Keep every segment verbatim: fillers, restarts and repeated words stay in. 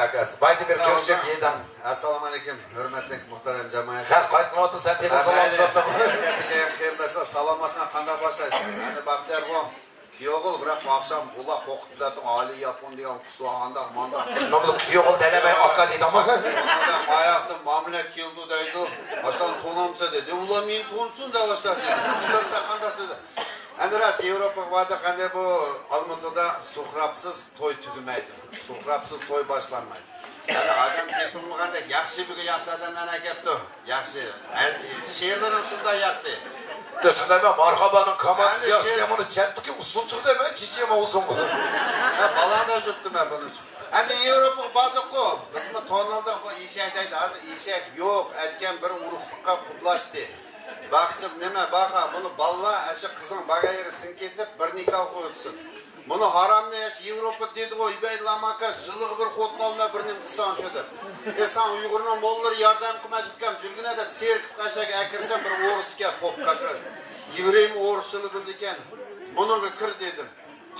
ئاكا، بايدىن بېرى كۆرۈشۈپ يېدىڭ. ئەسسالامۇئەلەيكۇم، ھۆرمەتلىك مۇھتەرەم جامائەت. ھە، قايتمايۋاتىسەن، تېخى سالام سورىسام. ھەرىكەتتە كەلگەن قېرىنداشلار، سالاملاشماي قانداق باشلايسىز؟ ئەنە بەختىيارغۇ، كۈيئوغۇل، بىراق ئاخشام بۇلار قوقۇتۇپ بېرىۋاتىدۇ، ئالىي ياپون دېگەن قۇسۇر، ئانداق، مانداق. شۇنىڭ بىلەن كۈيئوغۇل دەيمەن، ئاكا دېدىڭمۇ؟ شۇنىڭ بىلەن ماياقتىن ماملەت كېلىدۇ دەيدۇ. باشلارنى تونامسەن دېدى. ئۇلار مېنى تونسۇن دەپ باشلاپ دېدى. قىزىم، سەن قانداق سۆزلە-، ئەمدى راست ياۋروپاغا باردۇق، قانداق بۇ ئالمۇتىدا سۇخراپسىز توي تۈگىمەيدۇ. سۇخراپسىز توي باشلانمايدۇ. يەنى ئادەم تېپىلمىغاندەك ياخشى، بۈگۈن ياخشى ئادەملەرنى ئەكەپتۇ. ياخشى. ھە، شېئىرلىرىڭ شۇنداق ياخشى. سىلەرمۇ مارھابانىڭ كامانتىسى ياخشى، مانا چەتتىكى ئۇسسۇلچىغا دەيمەن، چېچەن ئۇزۇنغا. ھە، بالاڭدا يۈرۈپتىمەن بۇنىڭ ئۈچۈن. ئەمدى ياۋروپىغا باردۇققۇ، بىزمۇ تونۇلدۇق، بۇ ئېشەك دەيدۇ، ھازىر ئېشەك يوق، ئەتكەن بىر ئۇرۇقلۇققا قۇدلاشتى. باخچىم، نېمە، باخا، بۇنى بالىلار، ئاشۇ قىزىڭ بارغان يېرى سىڭىپ كېتىپ، بىر نىكاھ قويۇلسۇن. بۇنى ھارامنى ئاشۇ ياۋروپا دېدىغۇ، ئىبەيدىللا ماكا، يىلىغا بىر خوتۇن ئالما، بىر نېمە قىلساڭچۇ دەپ. ئە، ساڭا ئۇيغۇرنىڭ موللىلىرى ياردەم قىلمايدۇ ئۇكام، يۈرگىنە دەپ، سېرىكىپ قاشاققا ئەكىرسەم، بىر ئورۇسكەن، پوپ كاكراس. يېۋرېيمۇ ئورۇسچىلا بىلىدىكەن. مۇنىڭغا كىر دېدىم.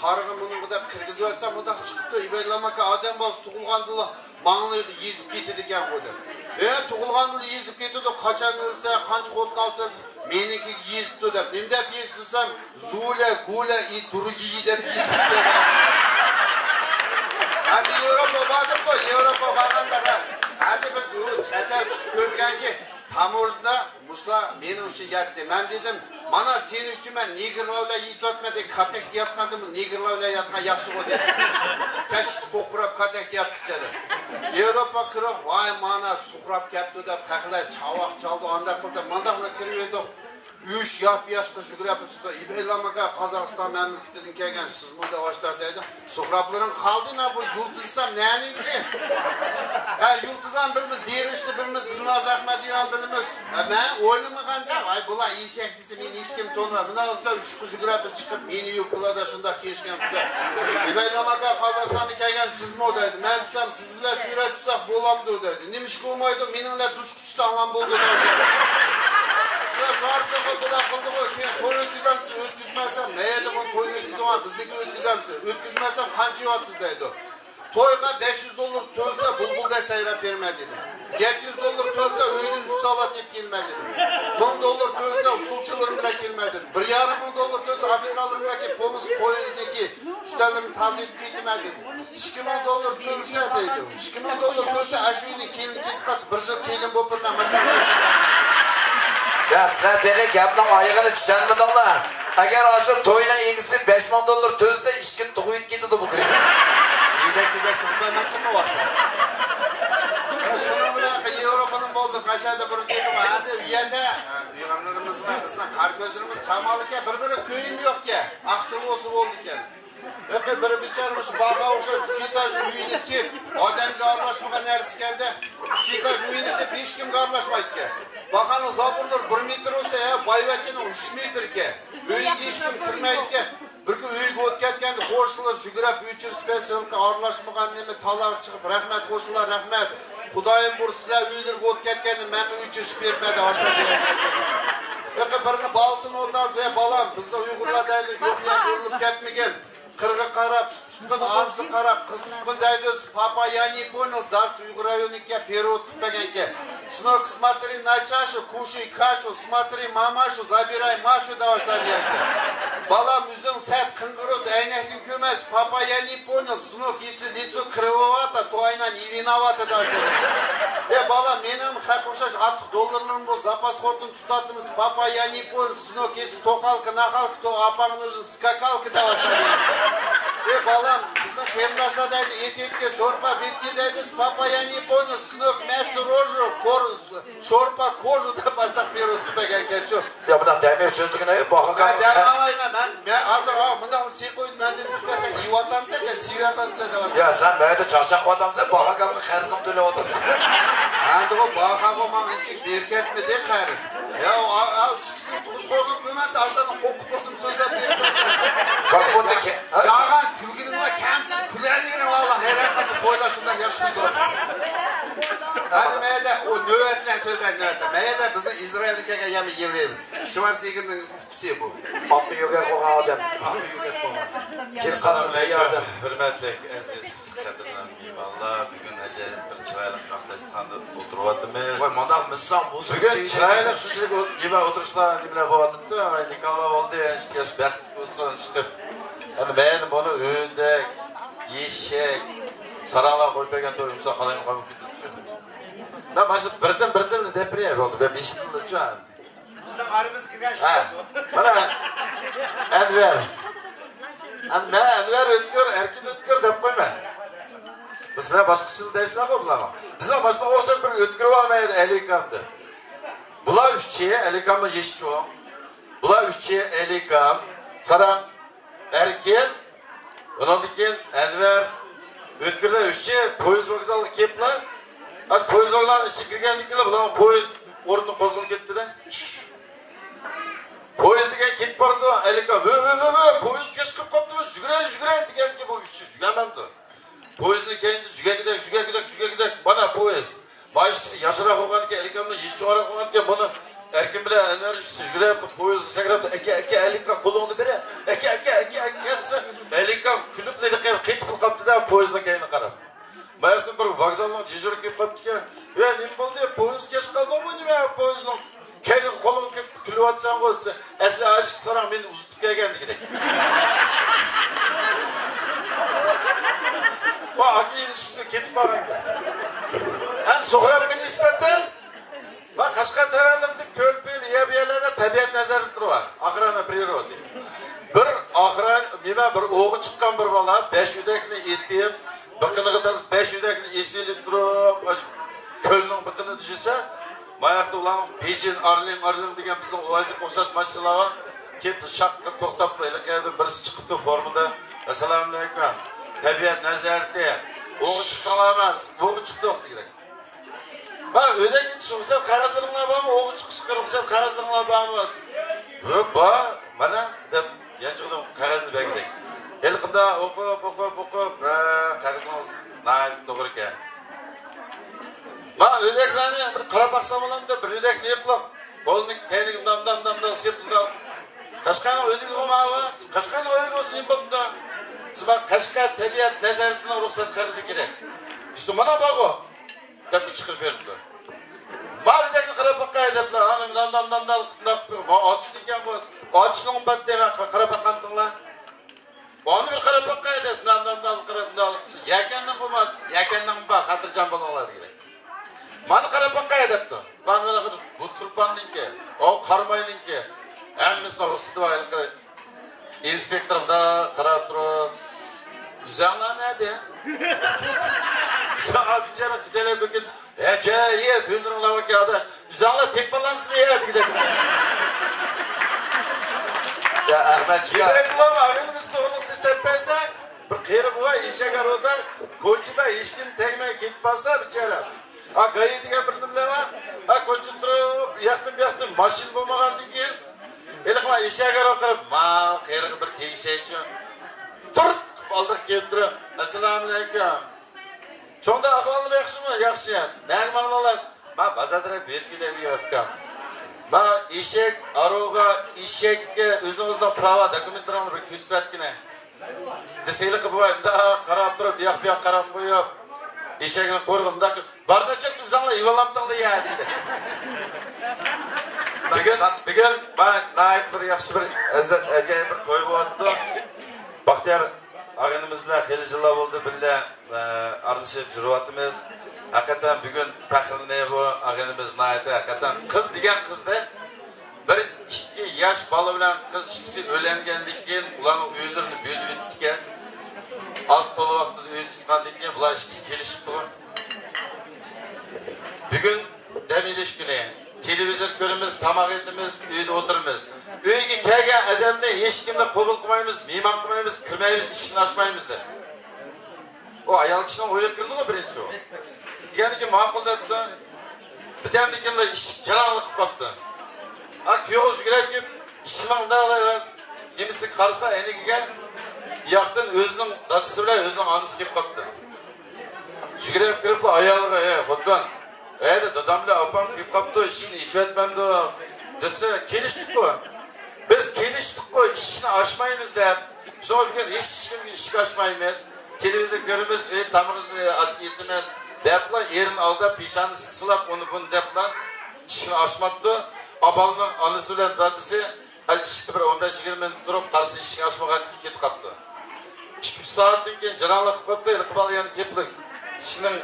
قارىغا مۇنىڭغا دەپ كىرگۈزۈۋەتسەم، مۇنداق چىقىپتۇ، ئىبەيدىللا ماكا، ئادەم بالىسى تۇغۇلغاندىلا ماڭلىقى يېزىپ كېتىدىكەنغۇ دەپ. ئە، تۇغۇلغاندىلا يېزىپ كېتىدۇ، قاچان ئۆلسە، قانچە خوتۇن ئالسا، مېنىڭكىگە يېزىپتۇ دەپ. نېمە دەپ يېزىپتۇ دېسەم، زۇلە، گۇلە، ئى، دۇرگىي دەپ يېزىپتۇ. ئەمدى ياۋروپا باردۇققۇ، ياۋروپا بارغاندا راست. ئەمدى بىز ئۇ چەت ئەل چىقىپ كۆرمىگەنكى، تاموژنىدا مۇشۇلار مېنىڭ ئۈچۈن ياتتى. مەن دېدىم، مانا سېنىڭ ئۈچۈن مەن نېگىرلار بىلەن يېتىۋاتىمەن دەپ، كاتەكتە ياتقاندىن بۇ نېگىرلار بىلەن ياتقان ياخشىغۇ دېدىم. كەچكىچە پوقۇرراپ كاتەكتە ياتقىچە دەپ. ياۋروپا كىرىپ، ۋاي مانا سۇخراپ كەپتۇ دەپ، خەقلەر چاۋاك چالدى، ئانداق قىلدى، مانداقلا كىرىۋىدۇق. ئۈچ ياپياش قىز يۈگۈرۈپ چىقتى. ئىبەيلاماكا، قازاقىستان مەملىكىتىدىن كەلگەن سىزمۇ دەۋاشلار دەيدۇ. سۇخراپلىرىڭ قالدى، مەن بۇ يۇلتۇز دېسەم نەنىڭكى؟ ھە، يۇلتۇزلارنى بىلىمىز، دېرىشنى بىلىمىز، دىلناز ئەخمەتوۋانى بىلىمىز. ھە، مەن ئويلىمىغاندا، ۋاي، بۇلار ئېشەك دېسە، مېنى ھېچكىم تونۇمايدۇ. مۇنداق بولسا، ئۈچ قىز يۈگۈرۈپ بىز چىقىپ، مېنى يۇيۇپ، بۇلاردا شۇنداق كىيىشكەن قىزلار. ئىبەيلاماكا، قازاقىستاندىن كەلگەن سىزمۇ دەيدۇ. مەن دېسەم، سىز بىلەن سۈرەت تۇتساق بولامدۇ دەيدۇ. نېمىشقا بولمايدۇ؟ مېنىڭ بىلەن دۇچقا چۈشسەڭلام بولدى دەيدۇ. شۇنداق سورىساڭغۇ، بۇنداق قىلدىغۇ، كېيىن توي ئۆتكۈزەمسىز، ئۆتكۈزمەسەم، مەيەردىغۇ توينى ئۆتكۈزۈڭ، بىزنىڭكى ئۆتكۈزەمسىز، ئۆتكۈزمەسەم قانچە يەۋاتسىز دەيدۇ. تويغا بەش يۈز دوللار تۆلىسە، بۇلبۇلدەك سايراپ بېرىمەن دېدىم. يەتتە يۈز دوللار تۆلىسە، ئۆيدىن سۇ سالا تېپىپ كېلىمەن دېدىم. مىڭ دوللار تۆلىسە، ئۇسسۇلچىلىرىم بىلەن كېلىمەن دېدىم. بىر يارىم مىڭ دوللار تۆلىسە، ئافىتسېرلىرىم بىلەن كېلىپ، پومۇس تويىدىكى ئۈستەللىرىنى تازىلىتىپ كېتىمەن دېدىم. ئىككى مىڭ دوللار تۆلىسە دەيدۇ. ئىككى مىڭ دوللار تۆلىسە، ئاشۇ ئۆينىڭ كېلىنى كېتىپ قالسا، بىر يىل كېلىن بولۇپ بېرىمەن، ماشىنا. يا، سىلەر تېخى گەپنىڭ ئايىغىنى چۈشەنمىدىڭلار. ئەگەر ئاشۇ توينىڭ ئىگىسى بەش مىڭ دوللار تۆلىسە، ئىككىنى تۇغۇپ كېتىدۇ بۇ كۈن. يېزەك-يېزەك تۇغۇپ قالمايتتىمۇ ۋاقتىدا؟ شۇنىڭ بىلەن ياۋروپانىڭ بولدى، قەشەدە بىر دېدىم، ھەدە ئۇ يەردە، ئۇيغۇرلىرىمىز بىلەن بىزنىڭ قارا كۆزلىرىمىز چامالىكەن، بىر-بىرى كۆيۈم يوقكەن، ئاقچىلى بولسا بولىدىكەن. ھېلىقى بىر بىچارە مۇشۇ باخا ئوخشاش ئۈچ ئېتاژ ئۆينى سېپ، ئادەمگە ئارىلاشمىغان نەرسىكەندە، ئۈچ ئېتاژ ئۆينى سېپ، ھېچكىمگە ئارىلاشمايدىكەن. باخانىڭ زاپۇرلىرى بىر مېتىر بولسا، يا بايۋەچچىنىڭ ئۈچ مېتىركەن. ئۆيىگە ھېچكىم كىرمەيدىكەن. بىر كۈن ئۆيگە ئۆتۈپ كەتكەندە، قوشنىلار يۈگۈرۈپ ئۆچۈرۈپ بەرسە، ھېلىقى ئارىلاشمىغان نېمە تالاغا چىقىپ، رەھمەت قوشنىلار، رەھمەت. خۇدايىم بۇيرۇسا سىلەر ئۆيلىرىگە ئۆتۈپ كەتكەندە، مەنمۇ ئۆچۈرۈشۈپ بېرىمەن دەپ ئاشۇنداق دېگەن. ھېلىقى بىرىنى بالىسىنى ئولتۇرغۇزۇپ، ۋە بالام، بىزنىڭ ئۇيغۇرلار دەيدۇ، يوق يەرگە ئۇرۇلۇپ كەتمىگىن. قىرغا قاراپ، سۈت تۇتقۇن، ئاغزىغا قاراپ، قىز تۇتقۇن دەيدۇ. پاپا، يا не понял، دادىسى ئۇيغۇر رايونىدىكى پېرېۋود قىلىپ بەرگەنكەن. سنوك، смотри на чашу, кушай кашу, смотри мамашу, забирай Машу دەۋاشلا دېگەنكەن. بالام، يۈزۈڭ سەت قىڭغىر بولسا، ئەينەكتىن كۆرمەيسەن. پاپا، يا не понял، سنوك، если лицо кривовато, то она не виновата دەۋاشلا دېگەن. ئە بالام، مېنىڭمۇ خەققە ئوخشاش ئارتۇق دوللارلىرىم بولسا، زاپاس خوتۇن تۇتاتتىمىز، پاپا، يا не понял، سنوك، если то халка на халка, то апаң нужен скакалка دەۋاشلا دېگەن. ئەي بالام، بىزنىڭ قېرىنداشلار دەيدۇ، ئېتى ئېتكە، شورپا بېتكە دەيدۇ، پاپا، يا не понял، سنوك، مەسسى روژو، كور، شورپا كوژو دەپ باشلاپ پېرېۋود قىلىپ بەرگەنكەنچۇ. يا، بۇنداق دەمەي سۆزلىگىنە، باخا مەن دەم ئالمايمەن، مەن، مەن ھازىر، ئا، مۇنداق سېقىۋ مەندىن كۈتكەنسەن، يېۋاتامسەن، سېۋىۋاتامسەن دەۋاتىسەن. يا، سەن مەيدە چاقچاق قىلىۋاتامسەن، باخا گەپكە قەرزىڭ تۆلەۋاتامسەن. ئەمدىغۇ باخاغۇ ماڭا ئىنچىك بېرىپ كەتمىدى قەرز. يا، ئا، ئا، ئىككىسىنى تۇغۇز قويغان كۆرمەسەن، ئاشۇلارنى قوقۇپ بولسۇن سۆزلەپ بېرىسەن. كاكۇتتىكى، ھە؟ ياغان كۈلگىنىڭلار كەمسىن، كۈلەلىگىنىڭلار ھەيران قالسۇن، تويلار شۇنداق ياخشى كېتىۋاتىدۇ. ئەنە مەيدە ئۇ نۆۋەتلەر سۆزلەرنى ئۆتە. مەيەدە بىزنىڭ ئىزرائىلدىن كەلگەن يەنە يېۋرېي شۋارسنېگېرنىڭ ئۇكىسى بۇ. ئاققا يۆگەپ قويغان ئادەم. ئاققا يۆگەپ قويغان. كېلىپ قالسۇن، تەييار ئادەم. ھۆرمەتلىك ئەزىز قەدىرلىك مېھمانلار، بۈگۈن ئەجەب بىر چىرايلىق ئاق داستىخاندا ئولتۇرۇۋاتىمىز. ۋاي، مانداق مىسساڭ بۇ بۈگۈن چىرايلىق شۇنچىلىك ئو-، نېمە ئولتۇرۇشلار، نېمىلەر بولۇۋاتىدۇ، ئاي، نىكاھلار بولدى، ئىككى ياش بەختلىك بولسۇن، چىقىپ. ئەمدى مەن بۇنى ئۆندەك، ئېشەك، ساراڭلار قويۇپ بەرگەن توي، ئۇنسا قالايمىقان بولۇپ كېتىدۇ شۇ. مەن مانا شۇ بىردىن، بىردىن دەپ بېرەي بولدى، بەش يىلچۇ. بىزنىڭ ئارىمىزغا كىرگەن ھە، مانا ئەنۋەر. ئەن-، مەن ئەنۋەر ئۆتكۈر، ئەركىن ئۆتكۈر دەپ قويمەن. بىز سىلەر باشقىچىلا دەيسىلەرغۇ بۇلارنىڭ. بىزنىڭ ماشۇنىغا ئوخشاش بىر ئۆتكۈر بار مەن ئەلىكام دەپ. بۇلار ئۈچى، ئەلىكامنىڭ يېشى چوڭ. بۇلار ئۈچى، ئەلىكام، ساراڭ، ئەركىن، ئۇنىڭدىن كېيىن ئەنۋەر، ئۆتكۈرلەر ئۈچى پويىز ۋوگزالىغا كېلىپلا، ئاشۇ پويىز ۋوگزالىنىڭ ئىچىگە كىرگەندىن كېيىنلا بۇلارنىڭ پويىز ئورنى قوزغىلىپ كەتتىدە. پويىز دېگەن كېتىپ بارىدۇ، ئەلىكام، ھۆ، ھۆ، ھۆ، ھۆ، پويىز كەچ قىلىپ قاپتىمىز، يۈگۈرەي، يۈگۈرەي دېگەندىكىن بۇ ئۈچى يۈگۈرەلمەمدۇ. پويىزنىڭ كەينىدە يۈگەكىدەك، يۈگەكىدەك، يۈگەكىدەك، مانا پويىز. مانا ئىككىسى ياشراق بولغانىكەن، ئەلىكامنىڭ يېشى چوڭراق بولغانىكەن، بۇنى ئەركىن بىلەن ئەنۋەر ئىككىسى يۈگۈرۈپ، پويىزغا سەكرەپ، ئەكە، ئەكە، ئەلىكام قولۇڭنى بېرە، ئەكە، ئەكە، ئەكە، ئەكە دېسە، ئەلىكام كۈلۈپلا ھېلىقى قېتىپ قاپتىدە، پويىزنىڭ كەينىگە قاراپ. ماياقتىن بىر ۋوگزالنىڭ دېژۇرى كېلىپ قاپتىكەن. ھە، نېمە بولدى؟ پويىز كەچ قالدىڭمۇ نېمە؟ پويىزنىڭ كەينىگە قولۇڭنى كۆتۈرۈپ كۈلۈۋاتىسەنغۇ دېسە، ئەسلى ئاشىق ساراڭ مېنى ئۇزىتىپ كەلگەن دېگۈدەك. ۋا ئاكا ئىنى ئىككىسى كېتىپ قالغانكەن. ھەم سۇھرابقا نىسبەتەن ۋە قەشقەر تەۋەلىرىدە كۆل، پۆل، يە بۇ يەرلەردە تەبىئەت نەزارەتلىرى بار. ئاخرانا پرىرودى. بىر ئاخران، نېمە، بىر ئوۋغا چىققان بىر بالا بەش ئۆدەكنى ئېتىپ، بېقىنىغا تاز-، بەش ئۆدەكنى ئېسىلىپ تۇرۇپ، ئاشۇ كۆلنىڭ بېقىنىدا يۈرسە، ماياقتا ئۇلارنىڭ بېجىن، ئارلىڭ، ئارلىڭ دېگەن بىزنىڭ ئۇۋايزىغا ئوخشاش ماشىنىلار بار. كېلىپ شاققا توختاپلا، ھېلىقى يەردىن بىرسى چىقىپتۇ فورمىدا. ئەسسالامۇئەلەيكۇم. تەبىئەت نەزارىتى. ئوۋغا چىقتىڭلارمۇ؟ ئوۋغا چىقتۇق دېگۈدەك. ھە، ئۆيدە كېتىش رۇخسەت قەغەزلىرىڭلار بارمۇ؟ ئوۋغا چىقىشقا رۇخسەت قەغەزلىرىڭلار بارمۇ؟ ھە، بار، مانا، دەپ يانچۇقىدىن قەغەزنى بەرگۈدەك. ھېلىقىمدا ئوقۇپ، ئوقۇپ، ئوقۇپ، ھە، قەغىزىڭىز ناھايىتى توغرا ئىكەن. مانا ئۆيدىكىلەرنى بىر قاراپ باقسام بولامدۇ؟ بىر ئۆيدەكنى يېپىلىق. قولىنى كەينىگە دام، دام، دام، دام سېپىلداپ. قەشقەرنىڭ ئۆيلۈكى بولمايۋۇ؟ قەشقەرنىڭ ئۆيلۈكى بولسا نېمە بوپتۇ؟ سىز مانا قەشقەر تەبىئەت نەزارىتىنىڭ رۇخسەت قەغىزى كېرەك. دېسە، مانا بارغۇ. دەپلا چىقىرىپ بېرىپتۇ. ماۋۇدەكنى قاراپ باقاي دەپلا، ئانا دام دام دام دام قىلىپ، ما ئاتۇشنىڭكەن بۇ. ئاتۇشنىڭ بار دەيمەن، قا-، قاراپ باقامتىڭلار؟ ئانى بىر قاراپ باقاي دەپ، دام دام دام قاراپ، مۇنداق قىلسا، يەكەننىڭ بولماس، يەكەننىڭ بار، خاتىرجەم بولۇڭلار دېگۈدەك. مانا قاراپ باقاي دەپتۇ. مانا بۇ تۇرپاننىڭكى، ئۇ قاراماينىڭكى. ھەممىسىنىڭ رۇخسىتى بار، ھېلىقى ئىنسپېكتور مۇنداق قاراپ تۇرۇپ، ئۆزەڭلار نەدە؟ ساڭا بىچارە خىجالەت بولۇپ كەتتى. ئەجەيىپ ھۈنىرىڭلار باركەن ئاداش. ئۆزەڭلار تېپىپ ئالامسىلەر يا دېگۈدەك. يا ئەخمەتجىكا. ئىبراھىملام ئاغىنىمىز توغرىلىق ئىزدەپ بەرسەك، بىر قېرى بوۋاي ئېشەك ئارۇدا كوچىدا ھېچكىم تەگمەي كېتىپ قالسا بىچارە. ھا، گايى دېگەن بىر نېمىلەر بار. ھا، كوچىدا تۇرۇپ، ئۇياقتىن بۇياقتىن ماشىنا بولمىغاندىن كېيىن، ھېلىقى ئېشەك ئارىغا قاراپ، ما قېرىغا بىر تېگىشەيچۇ. تۇرت قىلىپ ئالدىغا كېلىپ تۇرۇپ، ئەسسالامۇئەلەيكۇم. چوڭدا ئەھۋاللىرى ياخشىمۇ؟ ياخشى. نەگە ماڭدىڭلار؟ ما بازار تەرەپ يۆتكىلەيدىغان ئۇكام. ما ئېشەك ئارۇغا، ئېشەككە ئۆزىڭىزنىڭ پراۋا دوكۇمېنتلىرىڭلارنى بىر كۆرسىتىۋەتكىنە. دېسە ھېلىقى بوۋاي مۇنداق قاراپ تۇرۇپ، بۇياق بۇياق قاراپ قويۇپ، ئېشەكنىڭ قۇيرۇقىنى مۇنداق بارمىچۇ ئۆزۈڭلار يېۋالامتىڭلار يا دېگۈدەك. بۈگۈن، بۈگۈن ما ناھايىتى بىر ياخشى بىر ئەزە-، ئەجايىپ بىر توي بولۇۋاتىدۇ. بەختىيار ئاغىنىمىز بىلەن خېلى يىللار بولدى بىللە، ئە، ئارىلىشىپ يۈرۈۋاتىمىز. ھەقىقەتەن بۈگۈن پەخىرلىنىپ بۇ ئاغىنىمىز ناھايىتى ھەقىقەتەن قىز دېگەن قىزدەك بىر ئىككى ياش بالا بىلەن قىز ئىككىسى ئۆيلەنگەندىن كېيىن ئۇلارنىڭ ئۆيلىرىنى بۆلۈۋېتىپتىكەن. ئاز تولا ۋاقىتتا ئۆي تۇتقاندىن كېيىن بۇلار ئىككىسى كېلىشىپتىغۇ. بۈگۈن دەم ئېلىش كۈنى. تېلېۋىزور كۆرىمىز، تاماق ئېتىمىز، ئۆيدە ئولتۇرىمىز. ئۆيگە كەلگەن ئادەمنى ھېچكىمنى قوبۇل قىلمايمىز، مېھمان قىلمايمىز، كىرمەيمىز، ئىشىكنى ئاچمايمىز دەپ. ئۇ ئايال كىشىنىڭ ئويىغا كىرىدىغۇ بىرىنچى ئۇ. دېگەندىكىن ماقۇل دەپتۇ. بىردەمدىن كېيىنلا ئىشىك جاراڭلىق قىلىپ قاپتۇ. ھا، كۈيئوغلى يۈگۈرۈپ كېلىپ، ئىشىكنى مۇنداق قىلىۋەت. نېمىسىگە قارىسا، ئەينىكىگە ياقتىن ئۆزىنىڭ دادىسى بىلەن ئۆزىنىڭ ئانىسى كېلىپ قاپتۇ. يۈگۈرۈپ كىرىپلا ئايالىغا، ئەي خوتۇن، ھەيدە، دادام بىلەن ئاپام كېلىپ قاپتۇ، ئىشىكنى ئېچىۋەتمەمدۇ دېسە، كېلىشتۇققۇ. بىز كېلىشتۇققۇ، ئىشىكنى ئاچمايمىز دەپ. شۇڭا بۈگۈن ھېچ ئىشىكنى ئىشىك ئاچمايمىز. تېلېۋىزور كۆرىمىز، ئۆي تامىقىمىزنى ئېتىمىز دەپلا، ئېرىنى ئالداپ، پېشانىسىنى سىلاپ، ئۇنى بۇنى دەپلا ئىشىكنى ئاچماپتۇ. ئاپامنىڭ ئانىسى بىلەن دادىسى ئىشىكتە بىر ئون بەش يىگىرمە مىنۇت تۇرۇپ، قارىسا ئىشىك ئاچمىغان، كېتىپ قاپتۇ. ئىككى ئۈچ سائەتتىن كېيىن جاراڭلىق قىلىپ قاپتۇ، ھېلىقى بالا يەنە كېپىلىك. ئىشىكنىڭ،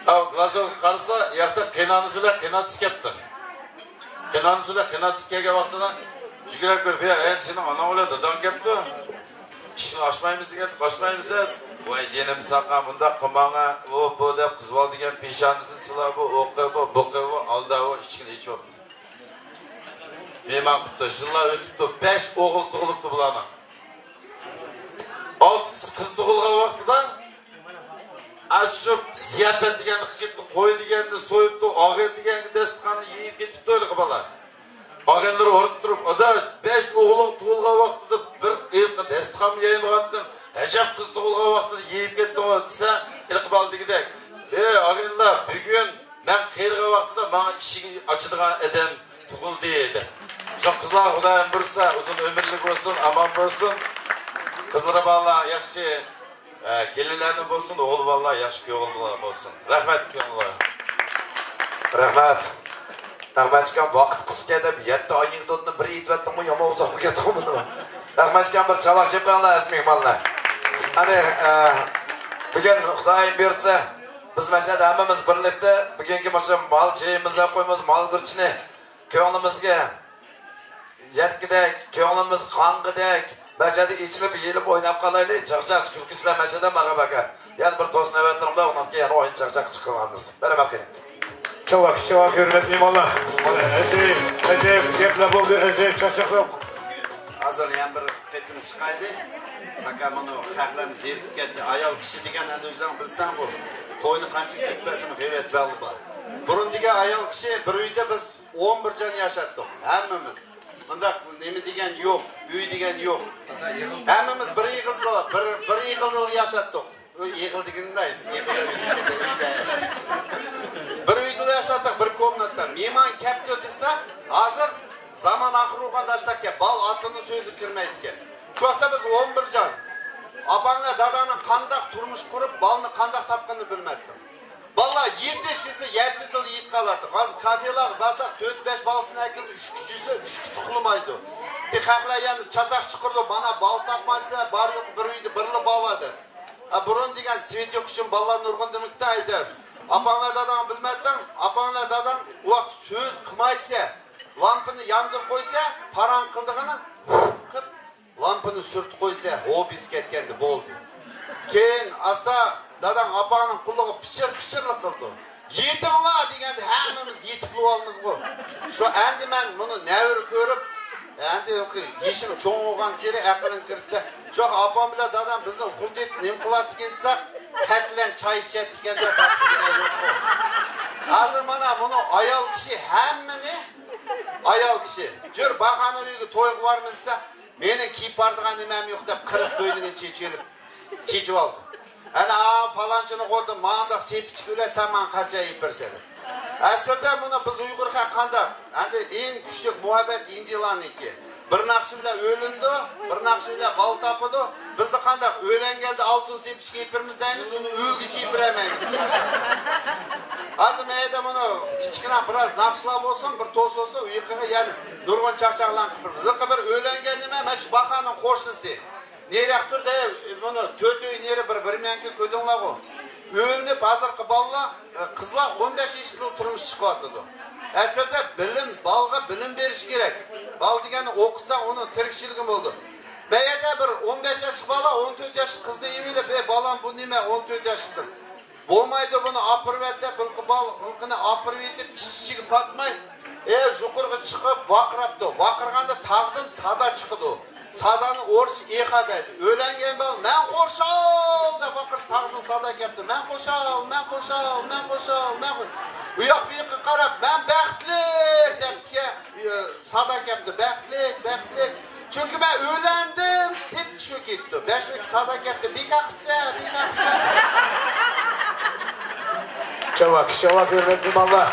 ھە، گلازوغا قارىسا، ياقتا قېينانىسى بىلەن قېيناتىسى كەپتۇ. قېينانىسى بىلەن قېيناتىسى كەلگەن ۋاقتىدا يۈگۈرۈپ كىرىپ، ھە، ئەنە سېنىڭ ئاناڭ بىلەن داداڭ كەپتۇ. ئىشىكنى ئاچمايمىز دېگەن، ئاچمايمىز دەپ. ۋاي جېنىم ساقا، مۇنداق قىلماڭا، ئۇ بۇ دەپ قىزىۋال دېگەن پېشانىسىنى سىلاۋۇ، ئۇ قىلىۋۇ، بۇ قىلىۋۇ، ئالداۋۇ، ئىشىكنى ئېچىۋاپتۇ. مېھمان قىپتۇ، يىللار ئۆتۈپتۇ، بەش ئوغۇل تۇغۇلۇپتۇ بۇلارنىڭ. ئالتىنچىسى قىز تۇغۇلغان ۋاقتىدا، ئاشۇ زىياپەت دېگەننى قىلىپ كەتتى، قوي دېگەننى سويۇپتۇ، ئاغىنە دېگەنگە دەستىخاننى يېيىپ كېتىپتۇ ھېلىقى بالا. ئاغىنىلىرى ئورنىدا تۇرۇپ، ئاداش، بەش ئوغلۇڭ تۇغۇلغان ۋاقتىدا بىر ھېلىقى دەستىخانمۇ يەيمىغانتىڭ، ئەجەب قىز تۇغۇلغان ۋاقتىدا يېيىپ كەتتىڭغۇ دېسە، ھېلىقى بالا دېگۈدەك، ئەي ئاغىنىلەر، بۈگۈن مەن قېرىغان ۋاقتىدا ماڭا ئىشىك ئاچىدىغان ئادەم تۇغۇلدى دەپ. شۇ قىزلارغا خۇدايىم بۇيرۇسا ئۇزۇن ئۆمۈرلۈك بولسۇن، ئامان بولسۇن. قىزلىرى بالىلار ياخشى، ئە، كېلىنلەردىن بولسۇن، ئوغۇل بالىلار ياخشى كۆڭۈل بالىلار بولسۇن. رەھمەت كۆڭۈللار. رەھمەت. رەھمەتچىكام، ۋاقىت قىسقا دەپ يەتتە ئاينىڭ دودىنى بىر ئېيتىۋەتتىڭمۇ، يامان ئۇزاق بولۇپ كەتتىڭمۇ؟ رەھمەتچىكام، بىر چاۋاك چېپىڭلار ئەزىز مېھمانلار. ئەنە، ئە، بۈگۈن خۇدايىم بۇيرۇسا، بىز مەشەدە ھەممىمىز بىرلىكتە بۈگۈنكى مۇشۇ مال چېيىمىز دەپ قويىمىز، مال گۈرچىنى كۆڭلىمىزگە يەتكۈدەك، كۆڭلىمىز قانغۇدەك، مەشەدە ئېچىلىپ، يېيىلىپ، ئويناپ قالايلى. چاقچاق كۈلكىچىلەر مەشەدە مارغا بەكە. يەنە بىر توسۇن نۆۋەتلىرىمدە ئۇنىڭدىن كېيىن يەنە ئويۇن چاقچاق چىقىرىۋالىمىز. بەرمەت قېنى. چاۋاك، چاۋاك، ھۆرمەتلىك مېھمانلار. ئەجەيىپ، ئەجەيىپ گەپلەر بولدى، ئەجەيىپ چاقچاقلار. ھازىر يەنە بىر قېتىم چىقايلى. پاكا مۇنۇ خەقلەرمۇ زېرىكىپ كەتتى. ئايال كىشى دېگەن ئەنە ئۆزۈڭ بىلسەڭ بۇ. توينى قانچە كۈتۈپ بەرسىمۇ غەيۋەت بەلغۇ بار. بۇرۇن دېگەن ئايال كىشى بىر ئۆيدە بىز ئون بىر جان ياشاتتۇق. ھەممىمىز. مۇنداق نېمە دېگەن يوق، ئۆي دېگەن يوق. ھەممىمىز بىر ئېغىزدا، بىر، بىر ئېغىزدا ياشاتتۇق. ئۆي ئېغىل دېگىنىمدە، ئېغىلدا ئۆي دېگەندە ئۆيدە. بىر ئۆيدىلا ياشاتتۇق، بىر كومناتتا. مېھمان كەپتۇ دېسە، ھازىر زامان ئاخىرى بولغان داشتاككەن، بال ئاتىنىڭ سۆزىگە كىرمەيدىكەن. شۇ ۋاقىتتا بىز ئون بىر جان. ئاپاڭلار، داداڭنىڭ قانداق تۇرمۇش قۇرۇپ، بالىنى قانداق تاپقىنىنى بىلمەيتتىڭ. بالىلار يېتىش دېسە، يەتتە تىلدا يېتىپ قالاتتى. ھازىر كافېلارغا بارساق، تۆت بەش بالىسىنى ئەكىلىپ، ئۈچ كۈچىسى، ئۈچ كۈچ ئۇخلىمايدۇ. دېگەن خەقلەر يەنە چاتاق چىقىرىدۇ، مانا بالا تاپمايسىلەر، بار يوقى بىر ئۆيدە بىرلا بالا دەپ. ھە، بۇرۇن دېگەن سۋېت يوق ئۈچۈن بالىلار نۇرغۇن نېمە كېتەيدى. ئاپاڭلار داداڭ بىلمەتتىڭ، ئاپاڭلار داداڭ ئۇ ۋاقىت سۆز قىلمايسە، لامپىنى ياندۇرۇپ قويسا، پاراڭ قىلىدىغىنى قىپ، لامپىنى سۈرتۈپ قويسا، ھوبىسى كەتكەندە بولدى. كېيىن ئاستا داداڭ ئاپاڭنىڭ قۇلىقىغا پىچىر-پىچىرلىق قىلىدۇ. يېتىڭلار دېگەندە ھەممىمىز يېتىپ بولالمىزغۇ. شۇ ئەمدى مەن مۇنى نەۋرە كۆرۈپ، ئەمدى يېشىڭ چوڭ بولغانسېرى ئەقلىڭ كىرىپتۇ. شۇ ئاپام بىلەن دادام بىزنى ئۇخلىتىپ نېمە قىلاتتىكەن دېسەك، قەتلەن چاي ئىچەتتىكەن دەپ تارتىپ كېلگەن يوققۇ. ھازىر مانا مۇنۇ ئايال كىشى ھەممىنى، ئايال كىشى، جۈر باھانە ئۆيگە تويغا بارىمىز دېسە، مېنىڭ كىيىپ بارىدىغان نېمەم يوق دەپ قىرىق كۆينىكىنى چېچىۋېلىپ، چېچىۋالدى. ئەنە، ئا، پالانچىنى قويدۇم، مانداق سېپىچكا بىلەن سەن ماڭا قاچا ئېلىپ بېرىسەن دەپ. ئەسلىدە مۇنۇ بىز ئۇيغۇر خەق قانداق؟ ئەندى ئەڭ كۈچلۈك مۇھەببەت ھىندىلارنىڭكى. بىر ناخشا بىلەن ئۆيلىنىدۇ، بىر ناخشا بىلەن بالا تاپىدۇ. بىزدە قانداق؟ ئۆيلەنگەندە ئالتۇن سېپىچكا ئېلىپ بېرىمىز دەيمىز، ئۇنى ئۆيگىچە ئېلىپ بېرەلمەيمىز. ھازىر مەيدە مۇنۇ كىچىككىنە بىراز ناخشىلار بولسۇن، بىر توس بولسۇن، ئۇ يېقىغا يەنە نۇرغۇن چاقچاقلارنى قىلىپ بېرىمىز. يېقى بىر ئۆيلەنگەن نېمە، مانا شۇ باھانىڭ قوشنىسى. نېرىياق تۇردى، مانا تۆت ئۆي نېرى بىر ۋرېميانكا كۆردۈڭلارغۇ. ئۆيلىنىپ ھازىرقى بالىلار، قىزلار ئون بەش ياشتىلا تۇرمۇش چىقىۋاتىدۇ. ئەسلىدە بىلىم، بالىغا بىلىم بېرىش كېرەك. بالا دېگەننى ئوقۇتساڭ ئۇنىڭ تىرىكچىلىكى بولىدۇ. بەيەردە بىر ئون بەش ياشلىق بالا ئون تۆت ياشلىق قىزنى ئېلىۋېلىپ، ئەي بالام بۇ نېمە ئون تۆت ياشلىق قىز؟ بولمايدۇ، بۇنى ئاپىرىۋەت دەپ، ھېلىقى بالىنى ئاپىرىۋېتىپ، ئىچ-ئىچىگە پاتماي، ئە، يۇقىرىغا چىقىپ ۋارقىراپتۇ. ۋارقىرىغاندا تاغدىن سادا چىقىدۇ. سادانى ئورۇسچە ئېخا دەيدۇ. ئۆيلەنگەن بالا، مەن خۇشال دەپ ۋارقىرىسا، تاغدىن سادا كەپتۇ. مەن خۇشال، مەن خۇشال، مەن خۇشال، مەن خۇ-، ئۇ ياق بۇ ياققا قاراپ، مەن بەختلىك دەپتىكەن. ئە، سادا كەپتۇ. بەختلىك، بەختلىك. چۈنكى مەن ئۆيلەندىم، تېپتى شۇ كېتىپتۇ. بەشمىك سادا كەپتۇ. بىكار قىپسەن، بىكار قىپسەن. ئىنشاللا، ئىنشاللا، ھۆرمەتلىك مېھمانلار.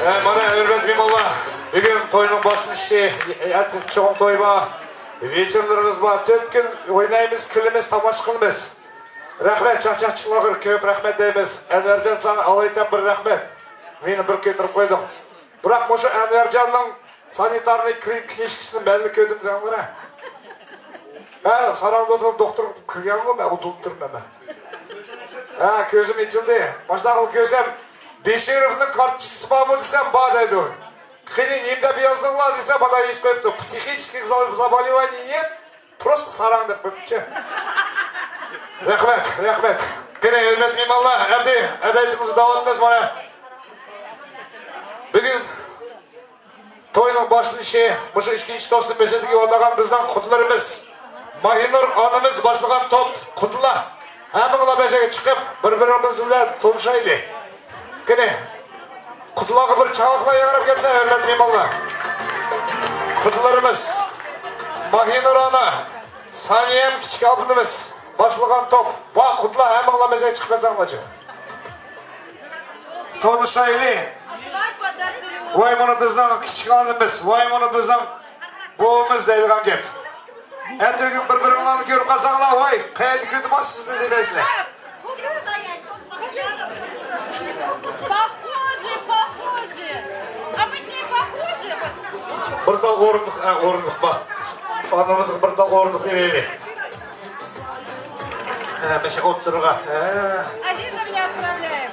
ئە، مانا، ھۆرمەتلىك مېھمانلار، بۈگۈن توينىڭ باشلىنىشى، ئەتە چوڭ توي بار. ۋېچېرلىرىمىز بار. تۆت كۈن ئوينايمىز، كۈلىمىز، تاماشا قىلىمىز. رەھمەت، چاقچاقچىلارغا كۆپ رەھمەت دەيمىز. ئەنۋەرجان، ساڭا ئالايىتەن بىر رەھمەت. مېنى بىر كۆتۈرۈپ قويدۇڭ. بىراق مۇشۇ ئەنۋەرجاننىڭ سانىتارنىي كىرى-، كىنىشكىسىنى مەنلا كۆردۈم دەڭلار. ھە، ساراڭ دوختۇر، دوختۇر كىرگەنغۇ، مەن ئۇدۇلۇپ تۇرمەن مەن. ھە، كۆزۈم ئېچىلدى. ماشۇنداق قىلىپ كۆرسەم، بېشىروفنىڭ كارتىچكىسى بارمۇ دېسەم، بار دەيدۇ. قېنى، نېمە دەپ يازدىڭلار دېسە، بالا يېزىپ قويۇپتۇ. Психических заболеваний нет, просто ساراڭ دەپ قويۇپتۇ. رەھمەت، رەھمەت. قېنى، ھۆرمەتلىك مېھمانلار، ئەمدى ئەبەيتىمىزنى داۋام ئېتىمىز مانا. بۈگۈن توينىڭ باشلىنىشى، مۇشۇ ئىككىنچى توسۇن بېشىدىكى ئولتۇرغان بىزنىڭ قۇدىلىرىمىز، ماھىنۇر ئانىمىز باشلىغان توپ، قۇدىلار. ھەممىڭلار بەشەگە چىقىپ، بىر-بىرىمىز بىلەن تونۇشايلى. قېنى، قۇدىلارغا بىر چاۋاكلار ياڭراپ كەتسە، ھۆرمەتلىك مېھمانلار. قۇدىلىرىمىز، ماھىنۇر ئانا، سانىيەم كىچىك ئابلىمىز باشلىغان توپ. ۋاي، قۇدىلار، ھەممىڭلار بەشەگە چىقىپ كەتسەڭلارچۇ. تونۇشايلى. ۋاي، مانا بىزنىڭ كىچىك ئانىمىز، ۋاي، مانا بىزنىڭ بوۋىمىز دەيدىغان گەپ. ئەتىگۈن بىر-بىرىڭلارنى كۆرۈپ قالساڭلار، ۋاي، قەيەردە كۆردۈم سىزنى دېمەيسىلەر. Похожи, похожи. А мы с ней похожи. بىر تال ئورۇندۇق، ھە، ئورۇندۇق بار. ئانىمىزغا بىر تال ئورۇندۇق بېرەيلى. ھە، مەشەق ئولتۇرغا. ھە. Один у меня отправляем.